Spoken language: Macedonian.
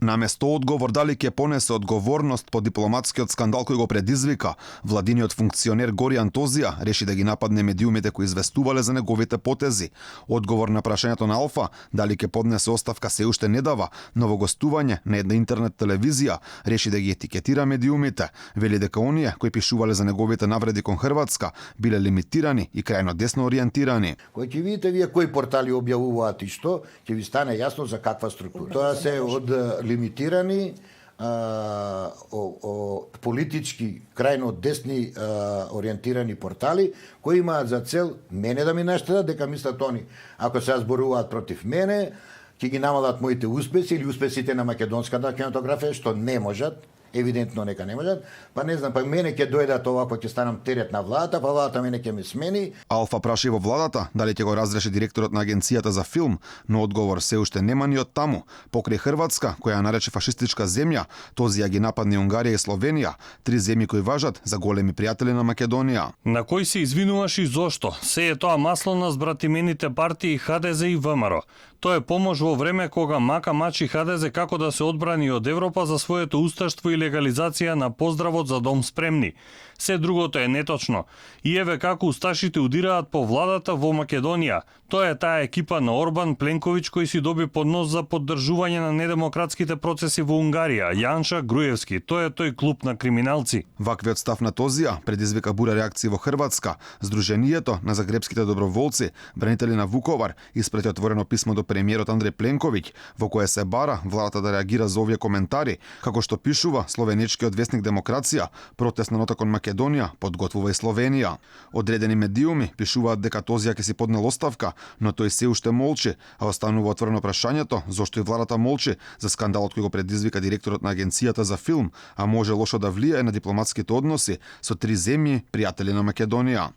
Наместо одговор дали ќе понесе одговорност по дипломатскиот скандал кој го предизвика, владиниот функционер Горијан Тозија реши да ги нападне медиумите кои известувале за неговите потези. Одговор на прашањето на Алфа дали ќе поднесе оставка се уште не дава, но во гостување на една интернет телевизија реши да ги етикетира медиумите. Вели дека оние кои пишувале за неговите навреди кон Хрватска биле лимитирани и крајно десно ориентирани. Кој ќе видите вие кои портали објавуваат и што, ќе ви стане јасно за каква структура. Тоа се од лимитирани политички крајно десни ориентирани портали кои имаат за цел мене да ми наштедат дека мислат они ако се зборуваат против мене ќе ги намалат моите успеси или успесите на македонската кинематографија што не можат. Евидентно нека не можат, па не знам, па мене ќе дојдат овако ќе станам терет на владата, па владата мене ќе ме смени. Алфа праши во владата дали ќе го разреши директорот на агенцијата за филм, но одговор се уште нема ни од таму. Покрај Хрватска, која нарече фашистичка земја, Тозија ги нападне Унгарија и Словенија, три земји кои важат за големи пријатели на Македонија. На кој се извинуваш и зошто? Се е тоа масло на збратимените партии ХДЗ и ВМРО. Тоа е помош во време кога мака мачи ХДЗ како да се одбрани од Европа за своето усташтво и легализација на поздравот за дом спремни. Се другото е неточно. И еве како усташите удираат по владата во Македонија. Тоа е таа екипа на Орбан Пленковиќ кој си доби поднос за поддржување на недемократските процеси во Унгарија. Јанша Груевски, тоа е тој клуб на криминалци. Ваквиот став на Тозија предизвика бура реакции во Хрватска. Сдруженијето на загребските доброволци, бранители на Вуковар, испрати отворено писмо до премиерот Андреј Пленковиќ, во кое се бара владата да реагира за овие коментари, како што пишува словеничкиот весник Демокрација, протестна нота кон Македонија подготвува и Словенија. Одредени медиуми пишуваат дека Тозија ќе си поднел оставка, но тој се уште молчи, а останува отворено прашањето зошто и владата молчи за скандалот кој го предизвика директорот на агенцијата за филм, а може лошо да влијае на дипломатските односи со три земји пријатели на Македонија.